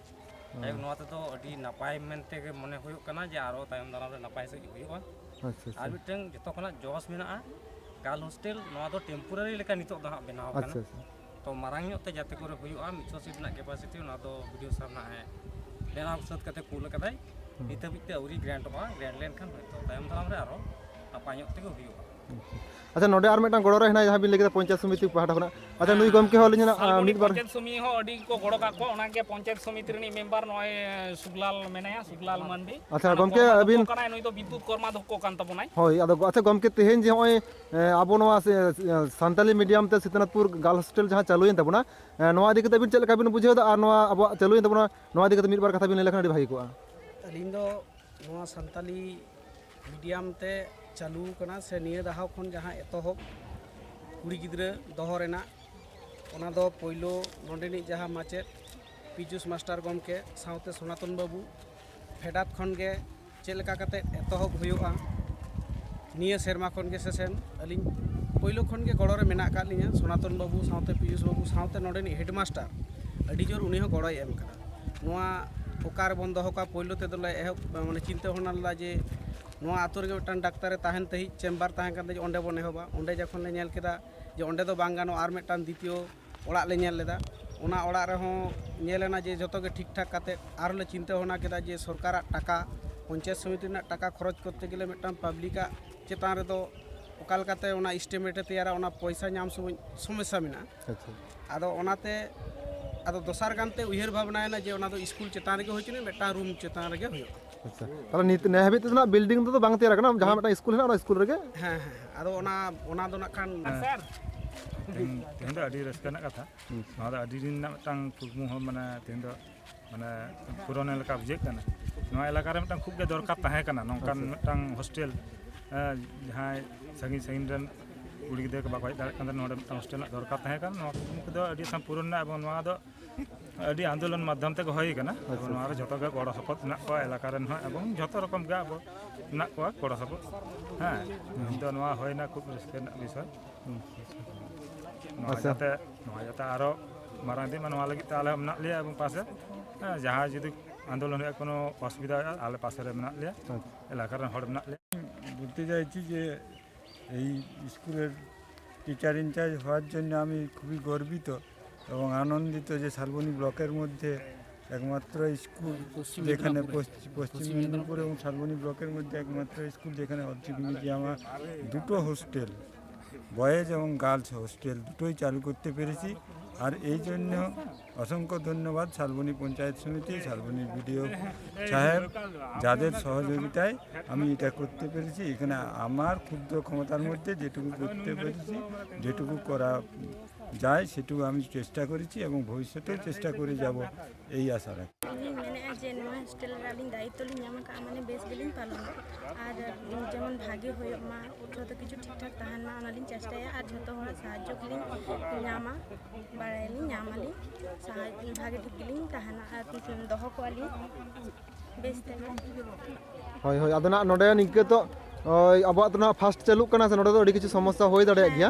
ᱦᱩᱸ᱾ ᱡᱟᱭᱦᱳᱠ, ᱱᱚᱣᱟ ᱛᱮᱫᱚ ᱟᱹᱰᱤ ᱱᱟᱯᱟᱭ ᱢᱮᱱᱛᱮ ᱜᱮ ᱢᱚᱱᱮ ᱦᱩᱭᱩᱜ ᱠᱟᱱᱟ ᱡᱮ ᱟᱨᱚ ᱛᱟᱭᱚᱢ ᱫᱟᱨᱟᱢ ᱨᱮ ᱱᱟᱯᱟᱭ ᱥᱟᱺᱦᱤᱡ ᱦᱩᱭᱩᱜᱼᱟ᱾ ᱟᱪᱪᱷᱟ, ᱟᱨ ᱟᱪᱪᱷᱟ᱾ ᱢᱤᱫᱴᱟᱝ ᱡᱚᱛᱚ ᱠᱷᱚᱱᱟᱜ ᱡᱚᱥ ᱢᱮᱱᱟᱜᱼᱟ, ᱜᱟᱨᱞ ᱦᱳᱥᱴᱮᱞ, ᱱᱚᱣᱟ ᱫᱚ ᱴᱮᱢᱯᱳᱨᱟᱨᱤ ᱞᱮᱠᱟ ᱱᱤᱛᱚᱜ ᱫᱚ ᱦᱟᱸᱜ ᱵᱮᱱᱟᱣ ᱟᱠᱟᱱᱟ᱾ ᱟᱪᱪᱷᱟ, ᱟᱪᱪᱷᱟ᱾ ᱛᱚ ᱢᱟᱨᱟᱝ ᱧᱚᱜ ᱛᱮ ᱡᱟᱛᱮ ᱠᱚᱨᱮ ᱦᱩᱭᱩᱜᱼᱟ, ᱢᱤᱫᱥᱚ ᱥᱤᱴ ᱨᱮᱱᱟᱜ ᱠᱮᱯᱟᱥᱤᱴᱤ, ᱚᱱᱟ ᱫᱚ ᱵᱤ ᱰᱤ ᱳ ᱥᱟᱨ ᱱᱟᱜ ᱮ ᱵᱮᱱᱟᱣ ᱥᱟᱹᱛ ᱠᱟᱛᱮ ᱠᱩᱞ ᱟᱠᱟᱫᱟᱭ᱾ ᱦᱩᱸ᱾ ᱱᱤᱛ ᱦᱟᱹᱵᱤᱡ ᱛᱮ ᱟᱹᱣᱨᱤ ᱜᱨᱮᱱᱴᱚᱜᱼᱟ, ᱜᱨᱮᱱᱴ ᱞᱮᱱᱠᱷᱟᱱ ᱦᱚᱭᱛᱳ ᱛᱟᱭᱚᱢ ᱫᱟᱨᱟᱢ ᱨᱮ ᱟᱨᱚ ᱱᱟᱯᱟᱭ ᱧᱚᱜ ᱛᱮᱜᱮ ᱦᱩᱭᱩᱜᱼᱟ᱾ ᱟᱪᱪᱷᱟ, ᱱᱚᱰᱮ ᱟᱨ ᱢᱤᱫᱴᱟᱝ ᱜᱚᱲᱚ ᱨᱮ ᱦᱮᱱᱟᱜᱼᱟ, ᱡᱟᱦᱟᱸ ᱵᱤᱱ ᱞᱟᱹᱭ ᱠᱮᱫᱟ ᱯᱚᱧᱪᱟᱭᱮᱛ ᱥᱚᱢᱤᱛᱤ ᱯᱟᱦᱴᱟ ᱠᱷᱚᱱᱟᱜ᱾ ᱟᱪᱪᱷᱟ, ᱱᱩᱭ ᱜᱚᱢᱠᱮ ᱦᱚᱸ ᱟᱹᱞᱤᱧ ᱦᱚᱸ, ᱟᱸ, ᱥᱟᱞᱵᱚᱱᱤ ᱢᱤᱫ ᱵᱟᱨ ᱯᱚᱧᱪᱟᱭᱮᱛ ᱥᱚᱢᱤᱛᱤ ᱦᱚᱸ ᱟᱹᱰᱤ ᱠᱚ ᱜᱚᱲᱚ ᱠᱟᱜ ᱠᱚᱣᱟ, ᱚᱱᱟᱜᱮ ᱯᱚᱧᱪᱟᱭᱮᱛ ᱥᱚᱢᱤᱛᱤ ᱨᱤᱱᱤᱡ ᱢᱮᱢᱵᱟᱨ ᱱᱚᱜᱼᱚᱭ ᱥᱩᱜᱽᱞᱟᱞ ᱢᱮᱱᱟᱭᱟ, ᱥᱩᱜᱽᱞᱟᱞ ᱢᱟᱱᱰᱤ᱾ ᱟᱪᱪᱷᱟ, ᱟᱨ ᱜᱚᱢᱠᱮ, ᱱᱚᱣᱟ ᱫᱚ ᱟᱹᱵᱤᱱ ᱠᱚ ᱠᱟᱱᱟᱭ, ᱱᱩᱭ ᱫᱚ ᱵᱤᱫᱽᱭᱩᱛ ᱠᱚᱨᱢᱟᱫᱷᱚᱠ ᱠᱟᱱ ᱛᱟᱵᱚᱱᱟᱭ᱾ ᱦᱳᱭ, ᱟᱫᱚ ᱟᱪᱪᱷᱟ ᱜᱚᱢᱠᱮ, ᱛᱮᱦᱮᱧ ᱡᱮ ᱱᱚᱜᱼᱚᱭ, ᱮ, ᱟᱵᱚ ᱱᱚᱣᱟ ᱥᱮ, ᱮ, ᱥᱟᱱᱛᱟᱞᱤ ᱢᱤᱰᱤᱭᱟᱢ ᱛᱮ ᱥᱤᱛᱟᱱᱟᱛᱯᱩᱨ ᱜᱟᱨᱞᱥ ᱦᱳᱥᱴᱮᱞ ᱡᱟᱦᱟᱸ ᱪᱟᱹᱞᱩᱭᱮᱱ ᱛᱟᱵᱚᱱᱟ, ᱮ, ᱱᱚᱣᱟ ᱤᱫᱤ ᱠᱟᱛᱮ ᱟᱹᱵᱤᱱ ᱪᱮᱫ ᱞᱮᱠᱟ ᱵᱤᱱ ᱵᱩᱡᱷᱟᱹᱣ ᱮᱫᱟ? ᱟᱨ ᱱᱚᱣᱟ ᱟᱵᱚᱣᱟᱜ ᱪᱟᱹᱞᱩᱭᱮᱱ ᱛᱟᱵᱚᱱᱟ, ᱱᱚᱣᱟ ᱤᱫᱤ ᱠᱟᱛᱮ ᱢᱤᱫ ᱵᱟᱨ ᱠᱟᱛᱷᱟ ᱵᱤᱱ ᱞᱟᱹᱭ ᱞᱮᱠᱷᱟᱱ ᱟᱹᱰᱤ ᱵᱷᱟᱹᱜᱤ ᱠᱚᱜᱼᱟ᱾ ᱟᱹᱞᱤᱧ ᱫᱚ ᱱᱚᱣᱟ ᱥᱟᱱᱛᱟᱞᱤ ᱢᱤᱰᱤᱭᱟᱢ ᱛᱮ ᱪᱟᱹᱞᱩ ᱠᱟᱱᱟ, ᱥᱮ ᱱᱤᱭᱟᱹ ᱫᱷᱟᱣ ᱠᱷᱚᱱ ᱡᱟᱦᱟᱸ ᱮᱛᱚᱦᱚᱵ, ᱠᱩᱲᱤ ᱜᱤᱫᱽᱨᱟᱹ ᱫᱚᱦᱚ ᱨᱮᱱᱟᱜ, ᱚᱱᱟ ᱫᱚ ᱯᱳᱭᱞᱳ ᱱᱚᱰᱮᱱᱤᱡ ᱡᱟᱦᱟᱸ ᱢᱟᱪᱮᱫ ᱯᱤᱡᱩᱥ ᱢᱟᱥᱴᱟᱨ ᱜᱚᱢᱠᱮ ᱥᱟᱶᱛᱮ ᱥᱚᱱᱟᱛᱚᱱ ᱵᱟᱹᱵᱩ ᱯᱷᱮᱰᱟᱛ ᱠᱷᱚᱱ ᱜᱮ ᱪᱮᱫ ᱞᱮᱠᱟ ᱠᱟᱛᱮ ᱮᱛᱚᱦᱚᱵ ᱦᱩᱭᱩᱜᱼᱟ, ᱱᱤᱭᱟᱹ ᱥᱮᱨᱢᱟ ᱠᱷᱚᱱ ᱜᱮ ᱥᱮᱥᱮᱱ ᱟᱹᱞᱤᱧ ᱯᱳᱭᱞᱳ ᱠᱷᱚᱱ ᱜᱮ ᱜᱚᱲᱚ ᱨᱮ ᱢᱮᱱᱟᱜ ᱟᱠᱟᱫ ᱞᱤᱧᱟᱹ᱾ ᱥᱚᱱᱟᱛᱚᱱ ᱵᱟᱹᱵᱩ ᱥᱟᱶᱛᱮ ᱯᱤᱭᱩᱥ ᱵᱟᱹᱵᱩ ᱥᱟᱶᱛᱮ ᱱᱚᱰᱮᱱᱤᱡ ᱦᱮᱰᱢᱟᱥᱴᱟᱨ ᱟᱹᱰᱤ ᱡᱳᱨ ᱩᱱᱤ ᱦᱚᱸ ᱜᱚᱲᱚᱭ ᱮᱢ ᱠᱟᱫᱟ᱾ ᱱᱚᱣᱟ ᱚᱠᱟ ᱨᱮᱵᱚᱱ ᱫᱚᱦᱚ ᱠᱟᱜᱼᱟ, ᱯᱳᱭᱞᱳ ᱛᱮᱫᱚ ᱞᱮ ᱮᱦᱚᱵ ᱢᱟᱱᱮ ᱪᱤᱱᱛᱟᱹ ᱵᱷᱟᱵᱽᱱᱟ ᱞᱮᱫᱟ ᱡᱮ ᱱᱚᱣᱟ ᱟᱛᱳ ᱨᱮᱜᱮ ᱢᱤᱫᱴᱟᱝ ᱰᱟᱠᱛᱟᱨᱮ ᱛᱟᱦᱮᱱ ᱛᱟᱹᱦᱤᱡ ᱪᱮᱢᱵᱟᱨ ᱛᱟᱦᱮᱸ ᱠᱟᱱ ᱛᱟᱹᱦᱤᱡ ᱚᱸᱰᱮ ᱵᱚᱱ ᱮᱦᱚᱵᱟ᱾ ᱚᱸᱰᱮ ᱡᱚᱠᱷᱚᱱ ᱞᱮ ᱧᱮᱞ ᱠᱮᱫᱟ ᱡᱮ ᱚᱸᱰᱮ ᱫᱚ ᱵᱟᱝ ᱜᱟᱱᱚᱜᱼᱟ, ᱟᱨ ᱢᱤᱫᱴᱟᱝ ᱫᱤᱛᱤᱭᱚ ᱚᱲᱟᱜ ᱞᱮ ᱧᱮᱞ ᱞᱮᱫᱟ᱾ ᱚᱱᱟ ᱚᱲᱟᱜ ᱨᱮᱦᱚᱸ ᱧᱮᱞ ᱮᱱᱟ ᱡᱮ ᱡᱚᱛᱚ ᱜᱮ ᱴᱷᱤᱠ ᱴᱷᱟᱠ ᱠᱟᱛᱮ ᱟᱨᱦᱚᱸ ᱞᱮ ᱪᱤᱱᱛᱟᱹ ᱵᱷᱟᱵᱽᱱᱟ ᱠᱮᱫᱟ ᱡᱮ ᱥᱚᱨᱠᱟᱨᱟᱜ ᱴᱟᱠᱟ, ᱯᱚᱧᱪᱟᱭᱮᱛ ᱥᱚᱢᱤᱛᱤ ᱨᱮᱱᱟᱜ ᱴᱟᱠᱟ ᱠᱷᱚᱨᱚᱪ ᱠᱚᱨᱛᱮ ᱜᱮᱞᱮ ᱢᱤᱫᱴᱟᱝ ᱯᱟᱵᱽᱞᱤᱠᱟᱜ ᱪᱮᱛᱟᱱ ᱨᱮᱫᱚ ᱚᱠᱟ ᱞᱮᱠᱟᱛᱮ ᱚᱱᱟ ᱮᱥᱴᱤᱢᱮᱴ ᱮ ᱛᱮᱭᱟᱨᱟ, ᱚᱱᱟ ᱯᱚᱭᱥᱟ ᱧᱟᱢ ᱥᱚᱢᱚᱭ ᱥᱚᱢᱚᱥᱥᱟ ᱢᱮᱱᱟᱜᱼᱟ᱾ ᱟᱪᱪᱷᱟ᱾ ᱟᱫᱚ ᱚᱱᱟᱛᱮ ᱟᱫᱚ ᱫᱚᱥᱟᱨ ᱜᱟᱱᱛᱮ ᱩᱭᱦᱟᱹᱨ ᱵᱷᱟᱵᱽᱱᱟᱭᱮᱱᱟ ᱡᱮ ᱚᱱᱟ ᱫᱚ ᱥᱠᱩᱞ ᱪᱮᱛᱟᱱ ᱨᱮᱜᱮ ᱦᱩᱭ ᱦᱚᱪᱚᱱᱤᱡ, ᱢᱤᱫᱴᱟᱝ ᱨᱩᱢ ᱪᱮᱛᱟᱱ ᱨᱮᱜᱮ ᱦᱩᱭᱩᱜᱼᱟ᱾ ᱟᱪᱪᱷᱟ, ᱛᱟᱦᱚᱞᱮ ᱱᱤᱛ ᱱᱮ ᱦᱟᱹᱵᱤᱡ ᱛᱮᱫᱚ ᱱᱟᱜ ᱵᱤᱞᱰᱤᱝ ᱫᱚ ᱵᱟᱝ ᱛᱮᱭᱟᱨ ᱟᱠᱟᱱᱟ, ᱡᱟᱦᱟᱸ ᱢᱤᱫᱴᱟᱝ ᱥᱠᱩᱞ ᱦᱮᱱᱟᱜᱼᱟ ᱚᱱᱟ ᱥᱠᱩᱞ ᱨᱮᱜᱮ? ᱦᱮᱸ ᱦᱮᱸ, ᱟᱫᱚ ᱚᱱᱟ ᱚᱱᱟ ᱫᱚ ᱱᱟᱜ ᱠᱷᱟᱱ ᱛᱮᱦᱮᱧ ᱛᱮᱦᱮᱧ ᱫᱚ ᱟᱹᱰᱤ ᱨᱟᱹᱥᱠᱟᱹ ᱨᱮᱱᱟᱜ ᱠᱟᱛᱷᱟ᱾ ᱱᱚᱣᱟ ᱫᱚ ᱟᱹᱰᱤ ᱫᱤᱱ ᱨᱮᱱᱟᱜ ᱢᱤᱫᱴᱟᱝ ᱠᱩᱠᱢᱩ ᱦᱚᱸ ᱢᱟᱱᱮ ᱛᱮᱦᱮᱧ ᱫᱚ ᱢᱟᱱᱮ ᱯᱩᱨᱚᱱ ᱞᱮᱠᱟ ᱵᱩᱡᱷᱟᱹᱜ ᱠᱟᱱᱟ᱾ ᱱᱚᱣᱟ ᱮᱞᱟᱠᱟ ᱨᱮ ᱢᱤᱫᱴᱟᱝ ᱠᱷᱩᱵ ᱜᱮ ᱫᱚᱨᱠᱟᱨ ᱛᱟᱦᱮᱸ ᱠᱟᱱᱟ ᱱᱚᱝᱠᱟᱱ ᱢᱤᱫᱴᱟᱝ ᱦᱳᱥᱴᱮᱞ, ᱡᱟᱦᱟᱸᱭ ᱥᱟᱺᱜᱤᱧ ᱥᱟᱺᱜᱤᱧ ᱨᱮᱱ ᱠᱩᱲᱤ ᱜᱤᱫᱽᱨᱟᱹ ᱠᱚ ᱵᱟᱠᱚ ᱦᱮᱡ ᱫᱟᱲᱮᱭᱟᱜ ᱠᱟᱱ ᱛᱟᱦᱮᱸ, ᱱᱚᱰᱮ ᱢᱤᱫᱴᱟᱝ ᱦᱳᱥᱴᱮᱞ ᱨᱮᱱᱟᱜ ᱫᱚᱨᱠᱟᱨ ᱛᱟᱦᱮᱸ ᱠᱟᱱᱟ᱾ ᱱᱚᱣᱟ ᱠᱩᱠᱢᱩ ᱠᱚᱫᱚ ᱟᱹᱰᱤ ᱥᱟᱢ ᱯᱩᱨᱚᱱ ᱮᱱᱟ ᱮᱵᱚᱝ ᱱᱚᱣᱟ ᱫᱚ ᱟᱹᱰᱤ ᱟᱱᱫᱳᱞᱚᱱ ᱢᱟᱫᱽᱫᱷᱚᱢ ᱛᱮᱜᱮ ᱦᱩᱭ ᱠᱟᱱᱟ᱾ ᱟᱵᱚ ᱱᱚᱣᱟ ᱨᱮ ᱡᱷᱚᱛᱚ ᱜᱮ ᱜᱚᱲᱚ ᱥᱚᱯᱚᱦᱚᱫ ᱢᱮᱱᱟᱜ ᱠᱚᱣᱟ, ᱮᱞᱟᱠᱟ ᱨᱮᱱ ᱦᱚᱸ ᱮᱵᱚᱝ ᱡᱷᱚᱛᱚ ᱨᱚᱠᱚᱢ ᱜᱮ ᱟᱵᱚ ᱢᱮᱱᱟᱜ ᱠᱚᱣᱟ ᱜᱚᱲᱚ ᱥᱚᱯᱚᱦᱚᱫ᱾ ᱦᱮᱸ, ᱤᱧ ᱫᱚ ᱱᱚᱣᱟ ᱦᱩᱭᱱᱟ ᱠᱷᱩᱵ ᱨᱟᱹᱥᱠᱟᱹ ᱨᱮᱱᱟᱜ ᱵᱤᱥᱚᱭ᱾ ᱱᱚᱣᱟ ᱡᱟᱛᱮ ᱱᱚᱣᱟ ᱡᱟᱛᱮ ᱟᱨᱚ ᱢᱟᱨᱟᱝ ᱤᱫᱤᱜ ᱢᱟ, ᱱᱚᱣᱟ ᱞᱟᱹᱜᱤᱫ ᱛᱮ ᱟᱞᱮ ᱦᱚᱸ ᱢᱮᱱᱟᱜ ᱞᱮᱭᱟ ᱮᱵᱚᱝ ᱯᱟᱥᱮ, ᱦᱮᱸ, ᱡᱟᱦᱟᱸᱭ ᱡᱩᱫᱤ ᱟᱱᱫᱳᱞᱚᱱ ᱦᱩᱭᱩᱜᱼᱟ, ᱠᱳᱱᱳ ᱚᱥᱩᱵᱤᱫᱷᱟ ᱦᱩᱭᱩᱜᱼᱟ, ᱟᱞᱮ ᱯᱟᱥᱮ ᱨᱮ ᱢᱮᱱᱟᱜ ᱞᱮᱭᱟ, ᱮᱞᱟᱠᱟ ᱨᱮᱱ ᱦᱚᱲ ᱢᱮᱱᱟᱜ ᱞᱮᱭᱟ᱾ বলতে চাইছি যে এই স্কুলের টিচার ইনচার্জ হওয়ার জন্য আমি খুবই গর্বিত এবং আনন্দিত যে শালবনী ব্লকের মধ্যে একমাত্র স্কুল যেখানে পশ্চিম মেদিনীপুর এবং শালবনী ব্লকের মধ্যে একমাত্র স্কুল যেখানে অবজেক্ট মিউজিয়াম, দুটো হোস্টেল, বয়েজ এবং গার্লস হোস্টেল দুটোই চালু করতে পেরেছি। আর এই জন্য অসংখ্য ধন্যবাদ শালবনী পঞ্চায়েত সমিতি, শালবনী বিডিও সাহেব, যাদের সহযোগিতায় আমি এটা করতে পেরেছি। এখানে আমার ক্ষুদ্র ক্ষমতার মধ্যে যেটুকু করতে পেরেছি, যেটুকু করা যায় সেটুকু আমি চেষ্টা করেছি এবং ভবিষ্যতেও চেষ্টা করে যাব, এই আশা রাখি। ᱤᱧ ᱢᱮᱱᱮᱫᱼᱟ ᱡᱮ ᱱᱚᱣᱟ ᱦᱳᱥᱴᱮᱞ ᱨᱮ ᱟᱹᱞᱤᱧ ᱫᱟᱭᱤᱛᱛᱚ ᱞᱤᱧ ᱧᱟᱢ ᱟᱠᱟᱫᱼᱟ, ᱢᱟᱱᱮ ᱵᱮᱥ ᱜᱮᱞᱤᱧ ᱯᱟᱞᱚᱱᱟ, ᱟᱨ ᱡᱮᱢᱚᱱ ᱵᱷᱟᱜᱮ ᱦᱩᱭᱩᱜ ᱢᱟ, ᱡᱷᱚᱛᱚ ᱠᱤᱪᱷᱩ ᱴᱷᱤᱠ ᱴᱷᱟᱠ ᱛᱟᱦᱮᱱ ᱢᱟ, ᱚᱱᱟᱞᱤᱧ ᱪᱮᱥᱴᱟᱭᱟ᱾ ᱟᱨ ᱡᱷᱚᱛᱚ ᱦᱚᱲᱟᱜ ᱥᱟᱦᱟᱡᱽᱡᱚ ᱜᱮᱞᱤᱧ ᱧᱟᱢᱟ, ᱵᱟᱲᱟᱭᱟᱞᱤᱧ, ᱧᱟᱢᱟᱞᱤᱧ, ᱥᱟᱦᱟᱡᱽ-, ᱵᱷᱟᱜᱮ ᱴᱷᱤᱠ ᱜᱮᱞᱤᱧ ᱛᱟᱦᱮᱱᱟ ᱟᱨ ᱫᱚᱦᱚ ᱠᱚᱣᱟᱞᱤᱧ ᱵᱮᱥ ᱛᱮᱜᱮ᱾ ᱦᱳᱭ, ᱦᱳᱭ, ᱟᱫᱚ ᱱᱟᱜ ᱱᱚᱰᱮ ᱱᱤᱝᱠᱟᱹ ᱛᱚ, ᱳᱭ, ᱟᱵᱚᱣᱟᱜ ᱫᱚ ᱱᱟᱜ ᱯᱷᱟᱥᱴ ᱪᱟᱹᱞᱩᱜ ᱠᱟᱱᱟ ᱥᱮ, ᱱᱚᱰᱮ ᱫᱚ ᱟᱹᱰᱤ ᱠᱤᱪᱷᱩ ᱥᱚᱢᱚᱥᱥᱟ ᱦᱩᱭ ᱫᱟᱲᱮᱭᱟᱜ ᱜᱮᱭᱟ᱾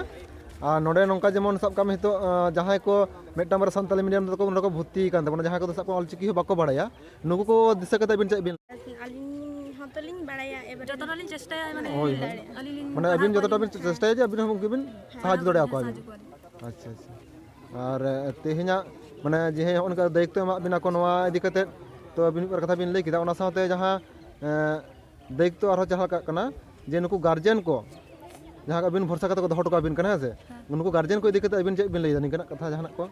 ᱟᱨ ᱱᱚᱰᱮ ᱱᱚᱝᱠᱟ ᱡᱮᱢᱚᱱ ᱥᱟᱵ ᱠᱟᱜ ᱢᱮ, ᱱᱤᱛᱚᱜ, ᱟᱸ, ᱡᱟᱦᱟᱸᱭ ᱠᱚ ᱢᱤᱫᱴᱟᱝ ᱵᱟᱨᱭᱟ ᱥᱟᱱᱛᱟᱞᱤ ᱢᱤᱰᱤᱭᱟᱢ ᱛᱮᱠᱚ ᱱᱚᱰᱮ ᱠᱚ ᱵᱷᱚᱨᱛᱤ ᱟᱠᱟᱱ ᱛᱟᱵᱚᱱᱟ, ᱡᱟᱦᱟᱸᱭ ᱠᱚᱫᱚ ᱥᱟᱵ ᱠᱟᱜ ᱢᱮ ᱚᱞᱪᱤᱠᱤ ᱦᱚᱸ ᱵᱟᱠᱚ ᱵᱟᱲᱟᱭᱟ, ᱱᱩᱠᱩ ᱠᱚ ᱫᱤᱥᱟᱹ ᱠᱟᱛᱮ ᱟᱹᱵᱤᱱ ᱪᱮᱫ ᱵᱤᱱ? ᱟᱹᱞᱤᱧ ᱦᱚᱸᱛᱚ ᱞᱤᱧ ᱵᱟᱲᱟᱭᱟ, ᱮᱵᱟᱨ ᱡᱚᱛᱚᱱᱟᱜ ᱞᱤᱧ ᱪᱮᱥᱴᱟᱭᱟ, ᱢᱟᱱᱮ ᱦᱳᱭ, ᱦᱳᱭ᱾ ᱟᱹᱞᱤᱧ ᱞᱤᱧ ᱢᱟᱱᱮ ᱯᱟᱲᱦᱟᱣ ᱟᱹᱵᱤᱱ ᱡᱚᱛᱚᱴᱟ ᱠᱚᱣᱟᱞᱤᱧ᱾ ᱵᱤᱱ ᱪᱮᱥᱴᱟᱭᱟ ᱡᱮ ᱟᱹᱵᱤᱱ ᱦᱚᱸ ᱩᱱᱠᱩ ᱵᱤᱱ ᱦᱮᱸ, ᱥᱟᱦᱟᱡᱽᱡᱚ ᱫᱟᱲᱮᱭᱟᱠᱚᱣᱟ ᱵᱤᱱ᱾ ᱥᱟᱦᱟᱡᱽᱡᱚ ᱠᱚᱣᱟᱞᱤᱧ᱾ ᱟᱪᱪᱷᱟ, ᱟᱪᱪᱷᱟ᱾ ᱟᱨ, ᱮ, ᱛᱮᱦᱮᱧᱟᱜ, ᱢᱟᱱᱮ, ᱡᱮ ᱦᱮᱸ, ᱦᱚᱸᱜᱼᱚ ᱱᱚᱝᱠᱟ ᱫᱟᱭᱤᱛᱛᱚ ᱮᱢᱟᱜ ᱵᱤᱱᱟ ᱠᱚ, ᱱᱚᱣᱟ ᱤᱫᱤ ᱠᱟᱛᱮᱫ ᱛᱚ ᱟᱹᱵᱤᱱ ᱢᱤᱫ ᱵᱟᱨ ᱠᱟᱛᱷᱟ ᱵᱤᱱ ᱞᱟᱹᱭ ᱠᱮᱫᱟ, ᱚᱱᱟ ᱥᱟᱶᱛᱮ ᱡᱟᱦᱟᱸ, ᱮ, ᱫᱟᱭᱤᱛᱛᱚ ᱟᱨᱦᱚᱸ ᱡᱟᱦᱟᱸ ᱞᱮᱠᱟᱜ ᱠᱟᱱᱟ ᱡᱮ ᱱᱩᱠᱩ ᱜᱟᱨᱡᱮᱱ ᱠᱚ ᱡᱟᱦᱟᱸ ᱟᱹᱵᱤᱱ ᱵᱷᱚᱨᱥᱟ ᱠᱟᱛᱮ ᱠᱚ ᱫᱚᱦᱚ ᱦᱚᱴᱚ ᱠᱟᱜ ᱵᱤᱱ ᱠᱟᱱᱟ, ᱦᱮᱸ ᱥᱮ? ᱦᱮᱸ᱾ ᱱᱩᱠᱩ ᱜᱟᱨᱡᱮᱱ ᱠᱚ ᱤᱫᱤ ᱠᱟᱛᱮ ᱟᱹᱵᱤᱱ ᱪᱮᱫ ᱵᱤᱱ ᱞᱟᱹᱭᱫᱟ, ᱱᱤᱝᱠᱟᱱᱟᱜ ᱠᱟᱛᱷᱟ ᱡᱟᱦᱟᱱᱟᱜ ᱠᱚ?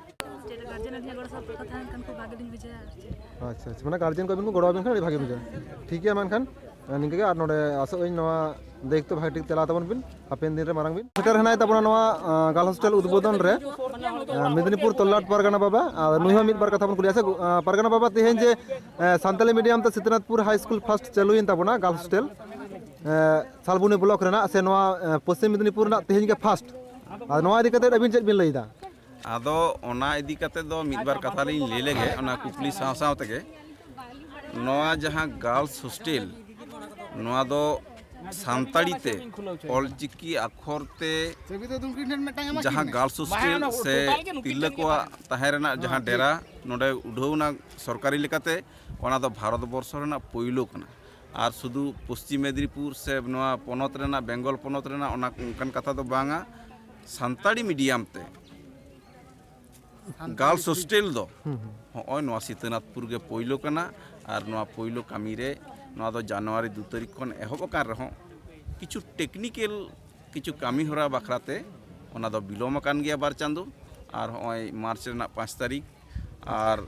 ᱪᱮᱫ ᱜᱟᱨᱡᱮᱱ ᱟᱹᱞᱤᱧᱟᱜ ᱜᱚᱲᱚ ᱥᱚᱯᱚᱦᱚᱫ ᱛᱟᱦᱮᱸ ᱞᱮᱱᱠᱷᱟᱱ ᱠᱷᱩᱵ ᱵᱷᱟᱜᱮ ᱞᱤᱧ ᱵᱩᱡᱷᱟᱹᱣᱟ ᱟᱨ ᱪᱮᱫ᱾ ᱟᱪᱪᱷᱟ, ᱟᱪᱪᱷᱟ, ᱢᱟᱱᱮ ᱜᱟᱨᱡᱮᱱ ᱠᱚ ᱟᱹᱵᱤᱱ ᱠᱚ ᱜᱚᱲᱚ ᱟᱵᱤᱱ ᱠᱷᱟᱱ ᱟᱹᱰᱤ ᱵᱷᱟᱜᱮ ᱵᱩᱡᱷᱟᱹᱜᱼᱟ᱾ ᱴᱷᱤᱠ ᱜᱮᱭᱟ, ᱢᱮᱱᱠᱷᱟᱱ, ᱟᱨ ᱱᱤᱝᱠᱟᱹ ᱜᱮ, ᱟᱨ ᱱᱚᱰᱮ ᱟᱥᱚᱜ ᱟᱹᱧ ᱱᱚᱣᱟ ᱫᱟᱭᱤᱛᱛᱚ ᱵᱷᱟᱜᱮ ᱴᱷᱤᱠ ᱪᱟᱞᱟᱣ ᱛᱟᱵᱚᱱ ᱵᱤᱱ, ᱦᱟᱯᱮᱱ ᱫᱤᱱ ᱨᱮ ᱢᱟᱨᱟᱝ ᱵᱤᱱ᱾ ᱥᱮᱴᱮᱨ ᱦᱮᱱᱟᱭ ᱛᱟᱵᱚᱱᱟ ᱱᱚᱣᱟ, ᱟᱸ, girls hostel ᱩᱫᱵᱳᱫᱚᱱ ᱨᱮ, ᱟᱸ, ᱢᱮᱫᱽᱱᱤᱯᱩᱨ ᱛᱚᱞᱞᱟᱴ ᱯᱟᱨᱜᱟᱱᱟ ᱵᱟᱵᱟ, ᱟᱨ ᱱᱩᱭ ᱦᱚᱸ ᱢᱤᱫ ᱵᱟᱨ ᱠᱟᱛᱷᱟ ᱵᱚᱱ ᱠᱩᱞᱤᱭᱟ᱾ ᱥᱮ, ᱟᱸ, ᱯᱟᱨᱜᱟᱱᱟ ᱵᱟᱵᱟ, ᱛᱮᱦᱮᱧ ᱡᱮ, ᱟᱸ, ᱥᱟᱱᱛᱟᱞᱤ medium ᱛᱮ ᱥᱤᱛᱟᱹᱱᱟᱛᱷᱯᱩᱨ high school first ᱪᱟᱹᱞᱩᱭᱮᱱ ᱛᱟᱵᱚᱱᱟ, girls hostel, ᱟᱸ, ᱥᱟᱞᱵᱚᱱᱤ block ᱨᱮᱱᱟᱜ, ᱥᱮ ᱱᱚᱣᱟ, ᱟᱸ, ᱯᱚᱥᱪᱤᱢ ᱢᱮᱫᱽᱱᱤᱯᱩᱨ ᱨᱮᱱᱟᱜ ᱛᱮᱦᱮᱧ ᱜᱮ first, ᱟᱨ ᱱᱚᱣᱟ ᱤᱫᱤ ᱠᱟᱛᱮ ᱟᱹᱵᱤᱱ ᱪᱮᱫ ᱵᱤᱱ ᱞᱟᱹᱭᱫᱟ? ᱟᱫᱚ ᱚᱱᱟ ᱤᱫᱤ ᱠᱟᱛᱮ ᱫᱚ ᱢᱤᱫ ᱵᱟᱨ ᱠᱟᱛᱷᱟ ᱞᱤᱧ ᱞᱟᱹᱭ ᱞᱮᱜᱮ, ᱚᱱᱟ ᱠᱩᱠᱞᱤ ᱥᱟᱶ ᱥᱟᱶ ᱛᱮᱜᱮ᱾ ᱱᱚᱣᱟ ᱡᱟᱦᱟᱸ girls hostel, ᱱᱚᱣᱟ ᱫᱚ ᱥᱟᱱᱛᱟᱲᱤ ᱛᱮ ᱚᱞᱪᱤᱠᱤ ᱟᱠᱷᱚᱨ ᱛᱮ ᱡᱟᱦᱟᱸ girls hostel ᱥᱮ ᱛᱤᱨᱞᱟᱹ ᱠᱚᱣᱟᱜ ᱛᱟᱦᱮᱸ ᱨᱮᱱᱟᱜ ᱡᱟᱦᱟᱸ ᱰᱮᱨᱟ ᱱᱚᱰᱮ ᱩᱰᱷᱟᱹᱣ ᱮᱱᱟ ᱥᱚᱨᱠᱟᱨᱤ ᱞᱮᱠᱟᱛᱮ, ᱚᱱᱟ ᱫᱚ ᱵᱷᱟᱨᱚᱛ ᱵᱚᱨᱥᱚ ᱨᱮᱱᱟᱜ ᱯᱳᱭᱞᱳ ᱠᱟᱱᱟ᱾ ᱟᱨ ᱥᱩᱫᱷᱩ ᱯᱚᱥᱪᱤᱢ ᱢᱮᱫᱽᱱᱤᱯᱩᱨ ᱥᱮ ᱱᱚᱣᱟ ᱯᱚᱱᱚᱛ ᱨᱮᱱᱟᱜ, ᱵᱮᱝᱜᱚᱞ ᱯᱚᱱᱚᱛ ᱨᱮᱱᱟᱜ, ᱚᱱᱟ ᱚᱱᱠᱟᱱ ᱠᱟᱛᱷᱟ ᱫᱚ ᱵᱟᱝᱟ᱾ ᱥᱟᱱᱛᱟᱲᱤ medium ᱛᱮ girls hostel ᱫᱚ ᱦᱩᱸ, ᱦᱩᱸ᱾ ᱦᱚᱸᱜᱼᱚᱭ ᱱᱚᱣᱟ ᱥᱤᱛᱟᱹᱱᱟᱛᱷᱯᱩᱨ ᱜᱮ ᱯᱳᱭᱞᱳ ᱠᱟᱱᱟ᱾ ᱟᱨ ᱱᱚᱣᱟ ᱯᱳᱭᱞᱳ ᱠᱟᱹᱢᱤ ᱨᱮ, ᱱᱚᱣᱟ ᱫᱚ ᱡᱟᱱᱩᱣᱟᱨᱤ ᱫᱩ ᱛᱟᱹᱨᱤᱠᱷ ᱠᱷᱚᱱ ᱮᱦᱚᱵ ᱟᱠᱟᱱ ᱨᱮᱦᱚᱸ, ᱠᱤᱪᱷᱩ technical ᱠᱤᱪᱷᱩ ᱠᱟᱹᱢᱤ ᱦᱚᱨᱟ ᱵᱟᱠᱷᱨᱟ ᱛᱮ ᱚᱱᱟ ᱫᱚ ᱵᱤᱞᱚᱢ ᱟᱠᱟᱱ ᱜᱮᱭᱟ ᱵᱟᱨ ᱪᱟᱸᱫᱚ᱾ ᱟᱨ ᱦᱚᱸᱜᱼᱚᱭ ᱢᱟᱨᱪ ᱨᱮᱱᱟᱜ ᱯᱟᱸᱪ ᱛᱟᱹᱨᱤᱠᱷ, ᱟᱨ,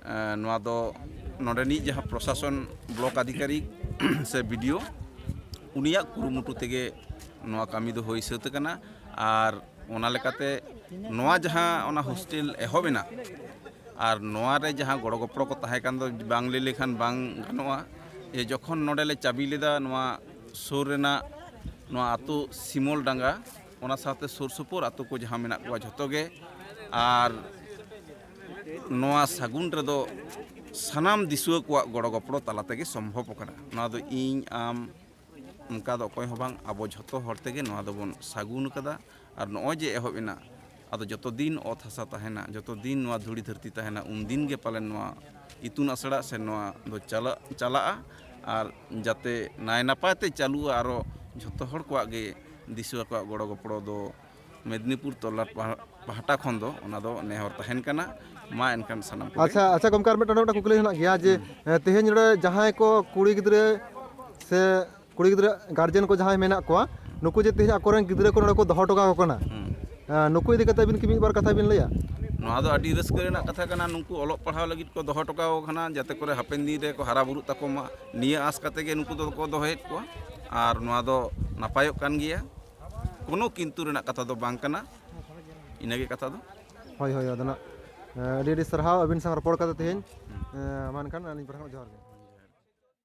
ᱮᱸ, ᱱᱚᱣᱟ ᱫᱚ ᱱᱚᱰᱮᱱᱤᱡ ᱡᱟᱦᱟᱸ ᱯᱨᱚᱥᱟᱥᱚᱱ block ᱟᱫᱷᱤᱠᱟᱨᱤᱠ ᱥᱮ BDO, ᱩᱱᱤᱭᱟᱜ ᱠᱩᱨᱩᱢᱩᱴᱩ ᱛᱮᱜᱮ ᱱᱚᱣᱟ ᱠᱟᱹᱢᱤ ᱫᱚ ᱦᱩᱭ ᱥᱟᱹᱛ ᱟᱠᱟᱱᱟ᱾ ᱟᱨ ᱚᱱᱟ ᱞᱮᱠᱟᱛᱮ ᱱᱚᱣᱟ ᱡᱟᱦᱟᱸ ᱚᱱᱟ hostel ᱮᱦᱚᱵ ᱮᱱᱟ, ᱟᱨ ᱱᱚᱣᱟ ᱨᱮ ᱡᱟᱦᱟᱸ ᱜᱚᱲᱚ ᱜᱚᱯᱚᱲᱚ ᱠᱚ ᱛᱟᱦᱮᱸ ᱠᱟᱱ ᱫᱚ ᱵᱟᱝ ᱞᱟᱹᱭ ᱞᱮᱠᱷᱟᱱ ᱵᱟᱝ ᱜᱟᱱᱚᱜᱼᱟ᱾ ᱡᱮ ᱡᱚᱠᱷᱚᱱ ᱱᱚᱰᱮ ᱞᱮ ᱪᱟᱹᱵᱤ ᱞᱮᱫᱟ ᱱᱚᱣᱟ ᱥᱩᱨ ᱨᱮᱱᱟᱜ ᱱᱚᱣᱟ ᱟᱹᱛᱩ ᱥᱤᱢᱚᱞ ᱰᱟᱸᱜᱟ, ᱚᱱᱟ ᱥᱟᱶᱛᱮ ᱥᱩᱨ ᱥᱩᱯᱩᱨ ᱟᱹᱛᱩ ᱠᱚ ᱡᱟᱦᱟᱸ ᱢᱮᱱᱟᱜ ᱠᱚᱣᱟ ᱡᱷᱚᱛᱚ ᱜᱮ, ᱟᱨ ᱱᱚᱣᱟ ᱥᱟᱹᱜᱩᱱ ᱨᱮᱫᱚ ᱥᱟᱱᱟᱢ ᱫᱤᱥᱩᱣᱟᱹ ᱠᱚᱣᱟᱜ ᱜᱚᱲᱚ ᱜᱚᱯᱚᱲᱚ ᱛᱟᱞᱟ ᱛᱮᱜᱮ ᱥᱚᱢᱵᱷᱚᱵ ᱟᱠᱟᱱᱟ᱾ ᱱᱚᱣᱟ ᱫᱚ ᱤᱧ, ᱟᱢ, ᱚᱱᱠᱟ ᱫᱚ ᱚᱠᱚᱭ ᱦᱚᱸ ᱵᱟᱝ, ᱟᱵᱚ ᱡᱷᱚᱛᱚ ᱦᱚᱲ ᱛᱮᱜᱮ ᱱᱚᱣᱟ ᱫᱚᱵᱚᱱ ᱥᱟᱹᱜᱩᱱ ᱟᱠᱟᱫᱟ᱾ ᱟᱨ ᱱᱚᱜᱼᱚᱭ ᱡᱮ ᱮᱦᱚᱵ ᱮᱱᱟ, ᱟᱫᱚ ᱡᱚᱛᱚ ᱫᱤᱱ ᱚᱛ ᱦᱟᱥᱟ ᱛᱟᱦᱮᱱᱟ, ᱡᱚᱛᱚ ᱫᱤᱱ ᱱᱚᱣᱟ ᱫᱷᱩᱲᱤ ᱫᱷᱟᱹᱨᱛᱤ ᱛᱟᱦᱮᱱᱟ, ᱩᱱ ᱫᱤᱱ ᱜᱮ ᱯᱟᱞᱮᱱ ᱱᱚᱣᱟ ᱤᱛᱩᱱ ᱟᱥᱲᱟ ᱥᱮ ᱱᱚᱣᱟ ᱫᱚ ᱪᱟᱞᱟᱜ, ᱪᱟᱞᱟᱜᱼᱟ᱾ ᱟᱨ ᱡᱟᱛᱮ ᱱᱟᱭ ᱱᱟᱯᱟᱭ ᱛᱮ ᱪᱟᱹᱞᱩᱜᱼᱟ, ᱟᱨᱚ ᱡᱷᱚᱛᱚ ᱦᱚᱲ ᱠᱚᱣᱟᱜ ᱜᱮ ᱫᱤᱥᱩᱣᱟᱹ ᱠᱚᱣᱟᱜ ᱜᱚᱲᱚ ᱜᱚᱯᱚᱲᱚ ᱫᱚ ᱢᱮᱫᱽᱱᱤᱯᱩᱨ ᱛᱚᱞᱞᱟᱴ ᱯᱟᱦ-, ᱯᱟᱦᱴᱟ ᱠᱷᱚᱱ ᱫᱚ ᱚᱱᱟ ᱫᱚ ᱱᱮᱦᱚᱨ ᱛᱟᱦᱮᱱ ᱠᱟᱱᱟ᱾ ᱢᱟ ᱮᱱᱠᱷᱟᱱ ᱥᱟᱱᱟᱢ ᱠᱚᱜᱮ᱾ ᱟᱪᱪᱷᱟ, ᱟᱪᱪᱷᱟ ᱜᱚᱢᱠᱮ, ᱟᱨ ᱢᱤᱫᱴᱟᱝ, ᱢᱤᱫᱴᱟᱝ ᱠᱩᱠᱞᱤ ᱦᱮᱱᱟᱜ ᱜᱮᱭᱟ ᱡᱮ, ᱦᱩᱸ᱾ ᱮ, ᱛᱮᱦᱮᱧ ᱱᱚᱰᱮ ᱡᱟᱦᱟᱸᱭ ᱠᱚ ᱠᱩᱲᱤ ᱜᱤᱫᱽᱨᱟᱹ ᱥᱮ ᱠᱩᱲᱤ ᱜᱤᱫᱽᱨᱟᱹ ᱜᱟᱨᱡᱮᱱ ᱠᱚ ᱡᱟᱦᱟᱸᱭ ᱢᱮᱱᱟᱜ ᱠᱚᱣᱟ, ᱱᱩᱠᱩ ᱡᱮ ᱛᱮᱦᱮᱧ ᱟᱠᱚᱨᱮᱱ ᱜᱤᱫᱽᱨᱟᱹ ᱠᱚ ᱱᱚᱰᱮ ᱠᱚ ᱫᱚᱦᱚ ᱦᱚᱴᱚ ᱠᱟᱠᱚ ᱠᱟᱱᱟ, ᱦᱩᱸ᱾ ᱮ, ᱱᱩᱠᱩ ᱤᱫᱤ ᱠᱟᱛᱮ ᱟᱹᱵᱤᱱ ᱠᱤ ᱢᱤᱫ ᱵᱟᱨ ᱠᱟᱛᱷᱟ ᱵᱤᱱ ᱞᱟᱹᱭᱟ? ᱱᱚᱣᱟ ᱫᱚ ᱟᱹᱰᱤ ᱨᱟᱹᱥᱠᱟᱹ ᱨᱮᱱᱟᱜ ᱠᱟᱛᱷᱟ ᱠᱟᱱᱟ᱾ ᱱᱩᱠᱩ ᱚᱞᱚᱜ ᱯᱟᱲᱦᱟᱣ ᱞᱟᱹᱜᱤᱫ ᱠᱚ ᱫᱚᱦᱚ ᱦᱚᱴᱚ ᱠᱟᱠᱚ ᱠᱟᱱᱟ, ᱡᱟᱛᱮ ᱠᱚᱨᱮ ᱦᱟᱯᱮᱱ ᱫᱤᱱ ᱨᱮ ᱠᱚ ᱦᱟᱨᱟ ᱵᱩᱨᱩᱜ ᱛᱟᱠᱚ ᱢᱟ, ᱱᱤᱭᱟᱹ ᱟᱸᱥ ᱠᱟᱛᱮ ᱜᱮ ᱱᱩᱠᱩ ᱫᱚᱠᱚ ᱫᱚᱦᱚᱭᱮᱫ ᱠᱚᱣᱟ᱾ ᱟᱨ ᱱᱚᱣᱟ ᱫᱚ ᱱᱟᱯᱟᱭᱚᱜ ᱠᱟᱱ ᱜᱮᱭᱟ, ᱠᱳᱱᱳ ᱠᱤᱱᱛᱩ ᱨᱮᱱᱟᱜ ᱠᱟᱛᱷᱟ ᱫᱚ ᱵᱟᱝ ᱠᱟᱱᱟ᱾ ᱤᱱᱟᱹᱜᱮ ᱠᱟᱛᱷᱟ ᱫᱚ᱾ ᱦᱳᱭ, ᱦᱳᱭ, ᱟᱫᱚ ᱱᱟᱜ, ᱮ, ᱟᱹᱰᱤ ᱟᱹᱰᱤ ᱥᱟᱨᱦᱟᱣ ᱟᱹᱵᱤᱱ ᱥᱟᱶ ᱨᱚᱯᱚᱲ ᱠᱟᱛᱮ ᱛᱮᱦᱮᱧ᱾ ᱦᱩᱸ᱾ ᱮ, ᱢᱟ ᱮᱱᱠᱷᱟᱱ ᱟᱹᱞᱤᱧ ᱯᱟᱦᱴᱟ ᱠᱷᱚᱱ ᱡᱚᱦᱟᱨ ᱜᱮ᱾